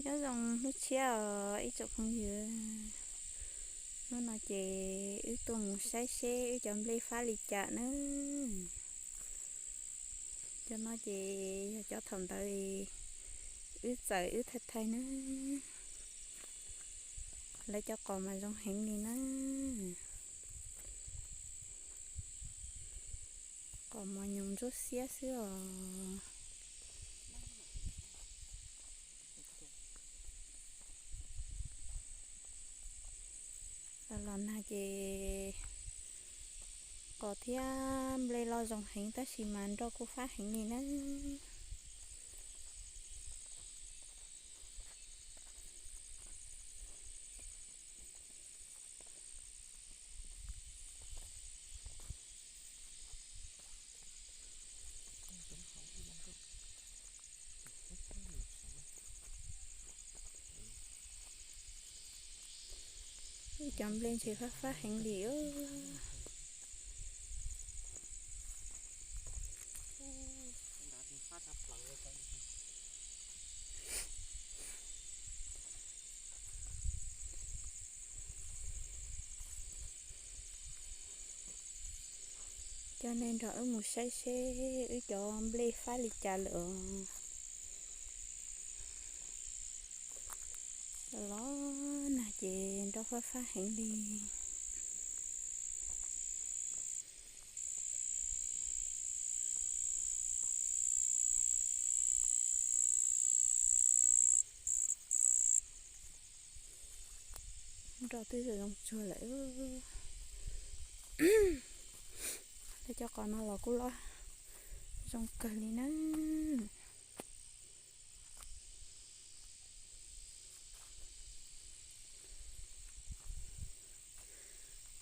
Nyob zoo hnub tshiab os ib tsoom phooj ywg. Hnub no ces wb tuaj mus saib seb wb cov nplej fab li cas nawb. Cov no ces yog cov thaum ntawd wb txawm wb thaij thaij nawb. Lawv cov qos mas zoo heev li nawb. Qos mos nyoos ntsuab xiab xwb os. Los los nag ces qos thiab nplej los zoo heev tab sis mas nroj kuj fab heev li nawb. Ib cov nplej ntshe fab fab heev li. Coj nej nrog wb mus saib seb wb cov nplej fab li cas lawm os. Los los nag ces nroj fab fab heev li. Nroj twb zoo zoo tsuag lawm. Lawv cov qos no los kuj loj zoo kawg li nawb.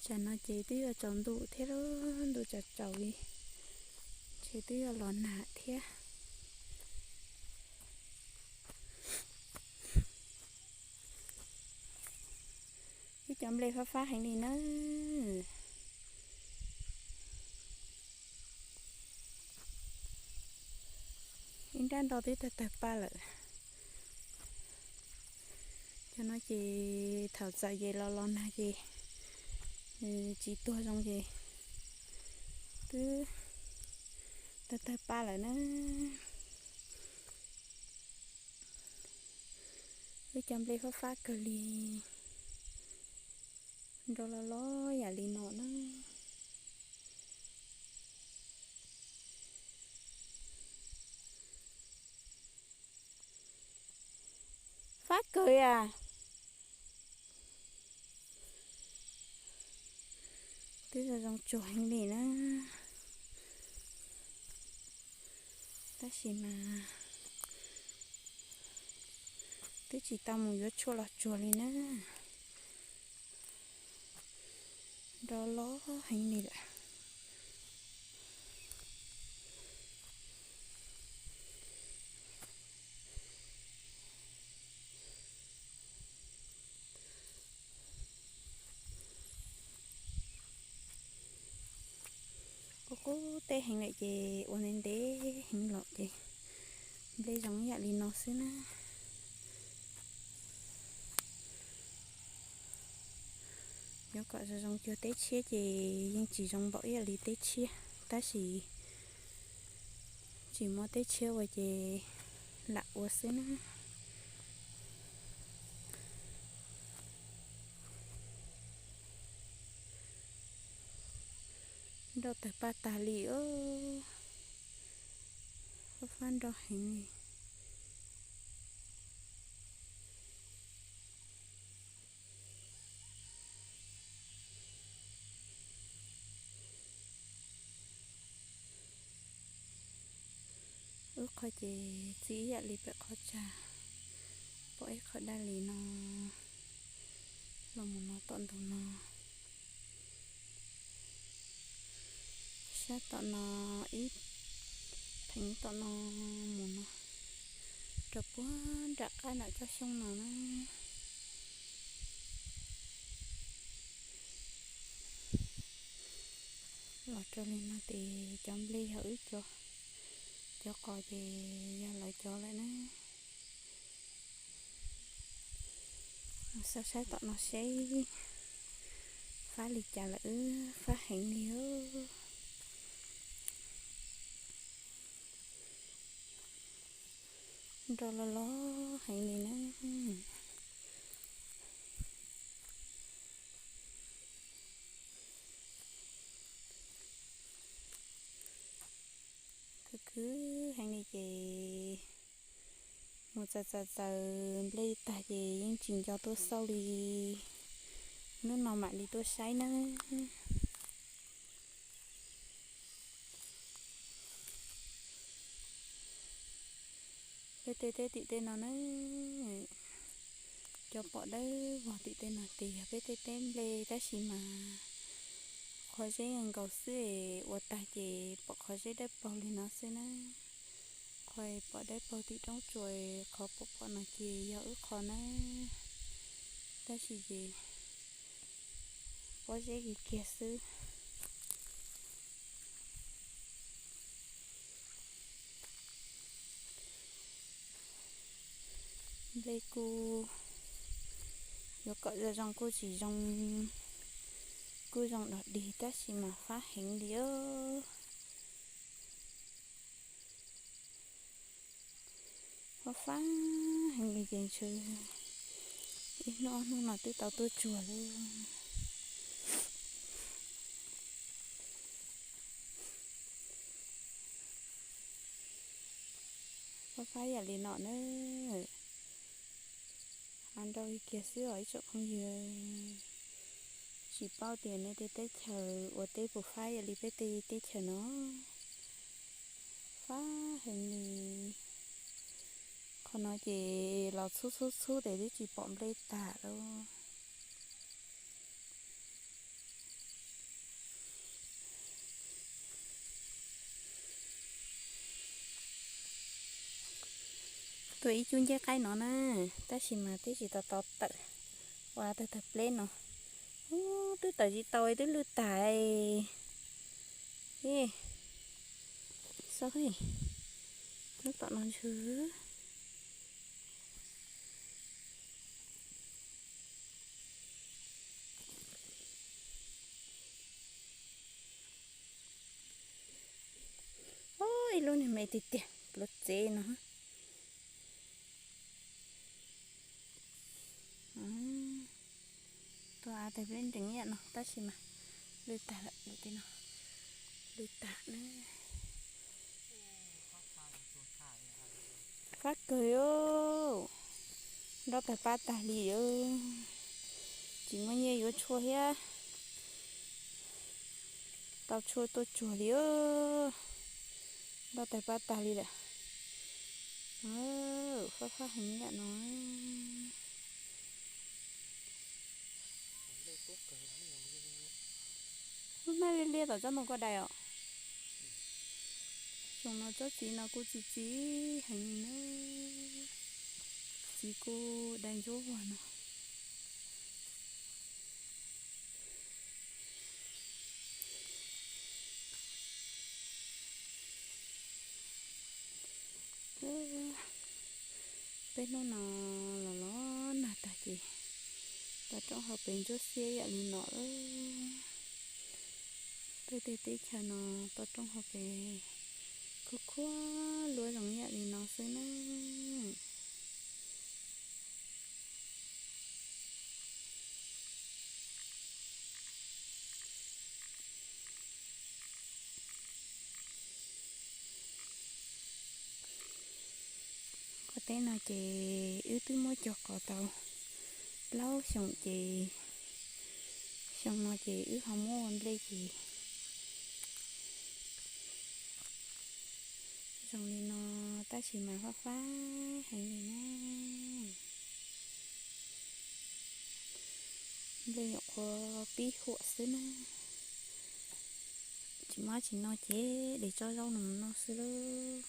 Tsam no ces twb yuav tsaus ntuj thiab, ntuj tsaus tsaus li, ntshe twb yuav los nag thiab. Ib cov nplej fab fab heev li nawb. Ib nrab nroj twb tawg tawg paj lawm. Cov no ces thaum txawm ces los los nag ces tsis tuag zoo ces twb tawg tawg paj lawm na. Wb cov nplej fab fab kawg li, nroj los los yam li no na. Fab kawg li as. Twb zoo zoo tsuag heev li na, tab sis mas twb tsis tau mus yuav tshuaj los tsuag li na. Nroj los heev li lawm. Qub qub teb heev lawm ces ua ntev ntev heev los ces nplej zoo yam li no xwb na. Yuav kom zoo zoo cuag teb tshiab ces yeej tsis zoo npaum ib yam li teb tshiab, tab sis tsis muaj teb tshiab ua ces lam ua xwb na. Nroj tawg paj tag li os. Fab fab nroj heev li. Wb qhov ces txi ib yam li pem qhov tsag, pom ib qho daj li no los mus no tom ntug no. Sab tom no ib pheev tom no mus no rau puag nram qab nram tsob xyoob no na. Los rau li no ces cov nplej yog wb cov, cov qos ces yog lawv cov lawm na. Xauj saib tom no seb fab li cas lawm, fab heev li os. Nroj loj loj heev li na. Khwv khwv heev li ces mus txaws txaws txaws nplej tag ces yeej tsis nco tuaj xauj li. Hnub no mam li tuaj saib nawb. Peb tej teb tim tej no na, cov pom dawb vog tim tej no ces yog peb tej teb nplej tab sis mas qhov zeb nkaus xwb es ua tag ces pom qhov zeb dawb paug li no xwb na. Qhov pom dawb paug tim roob tsuas, qhov pom pom no ces yog wb qhov na, tab sis ces pob zeb kiag kiag xwb. Nplej kuj yuav kom zoo zoo kuj tsis zoo, kuj zoo dog dig tab sis mas fab heev li os. Fab fab heev li ces ntshe ib hnub ob hnub no twb tau tuaj tsuag lawm. Fab fab yam li no na, ha nrau kiag xwb os ib tsoom phooj ywg. Tsis paub tias nej tej teb chaws ua teb puas fab yam li peb tej teb chaws no. Fab heev li. Qhov no ces los txhub txhub txhub ces twb tsis pom nplej tag lawm. Tuaj ib cub nceb qaib no na, tab sis mas twb tsis tau tau tawm, ua tawg tawg pleb no. Ub, twb tawm tsis tau twb lwj tag. Ib, xauj, lub tom no ntshe Ib lub niag me tiag tiag pluav txev no. Tuaj av tag pleb nrees ib yam no tab sis mas lwj tag lawm, lwj tag na. Fab kawg os, nroj tawg pab tag li os. Tsis muaj nyiaj yuav tshuaj thiab, tau tshuaj tuaj tsuag li os. Nroj tawg pab tag li lawm. Fab fab heev yam no. Lub hnab liab liab tom tsob ntoo koj dai os. Xyoo no tsob txiv no kuj txi txiv heev na, txiv kuj dai ntsuab vog no. Peb hnub no los los nag tag ces toj roob hauv pes ntsuab xiab yam li no. Peb tej teb chaws no toj roob hauv pes khuab khuab luab zoo yam li no xwb na. Qhov teb no ces wb twb muab cog qos tau plaub xyoos ces xyoo no ces wb ho muab ua nplej ces zoo li no, tab sis mas fab fab heev li na. Nplej nyuam qhuav pib huam xwb na. Tsis muaj tsis no ces de tsob zaub no mus noj xwb lauj.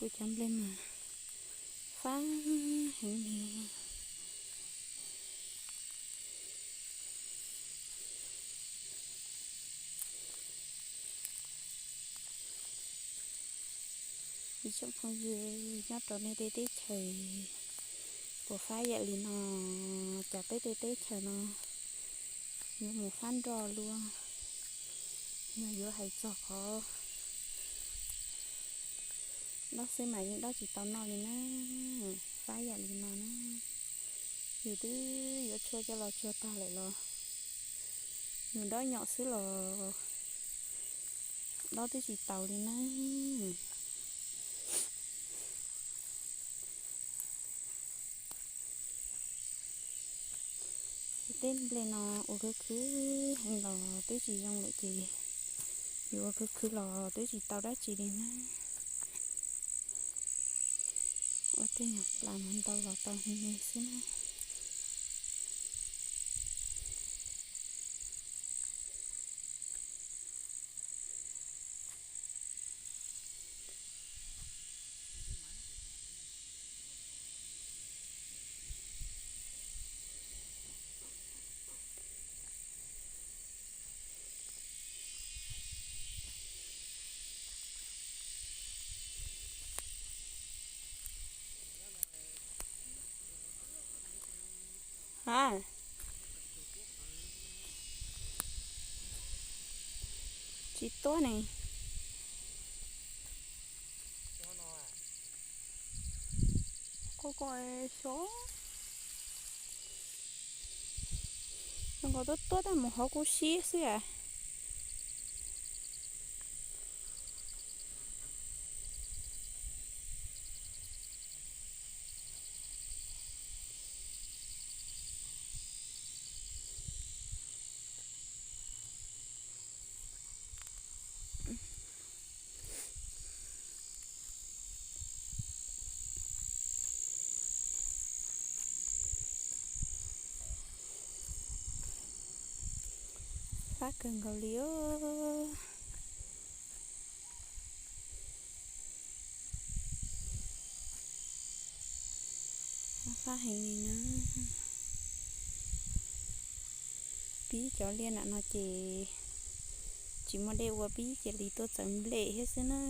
Kuv cov nplej mas fab heev li. Ib tsoom phooj ywg nyob rau nej tej teb chaws puas fab yam li no, cas peb tej teb chaws no yuav mus fab nroj luaj. Yog yuav hais txog qhov dob xwb mas yeej dob tsis tau noj li na, fab yam li no na. Yus twb yuav tshuaj coj los tsuag tag lawm los yus dob nyom xwb los dob twb tsis taus li na. Tej nplej no ua khwv khwv heev los twb tsis zoo lawm ces yus ua khwv khwv los twb tsis tau dab tsi li na. Ua tej nyuag plas mus ntau los tau heev xwb na. Ha, tsis tuab ne. Ko ko xyov zoo nkaus tuab tuab tab mus hauv kuv siab xwb as. Fab kawg nkaus li os. Fab heev li na. Pib cov liaj nram no ces tsis muaj dej ua, pib cia li tuaj txawm nplej thiab xwb na.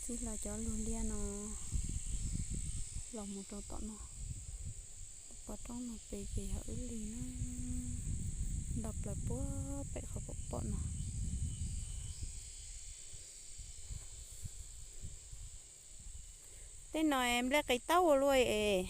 Txij hlo cov lug liaj no los mus rau tom no, pov roob no pem ces yog wb li na, nto plaws puag pem qhov pom pom no. Tej no nplej qis taub ua luaj es.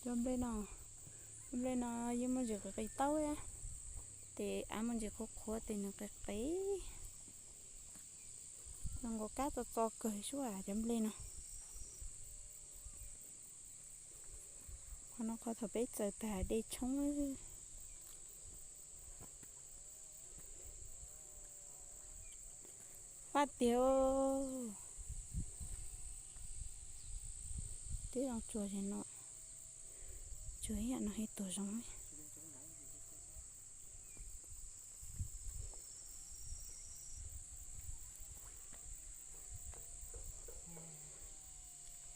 Cov nplej no, cov nplej no yeej muaj ntsis qis qis taub, ces av muaj ntsis qhuav qhuav ces nws qis qis. Zoo nkaus kab txo txo kawg xwb cov nplej no. Qhov no qhov thaum peb txawm tas dej tshoob. Fab tiag. Twb zoo tsuag li no, tsuag ib yam no ib tug zoo.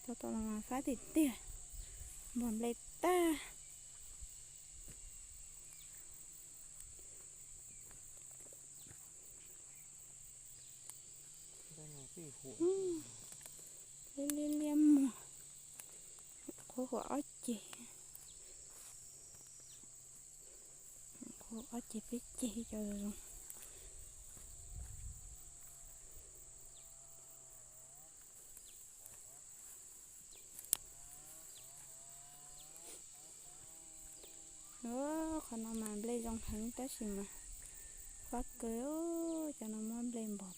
Tau tau los mas fab tiag tiag, npog nplej tag. Liab liab liab muag, qhuav huam ob ceg, qhuav ob ceg peb ceg cov zoo. Qhov no mas nplej zoo heev tab sis mas fab kawg, cov no muab nplej npog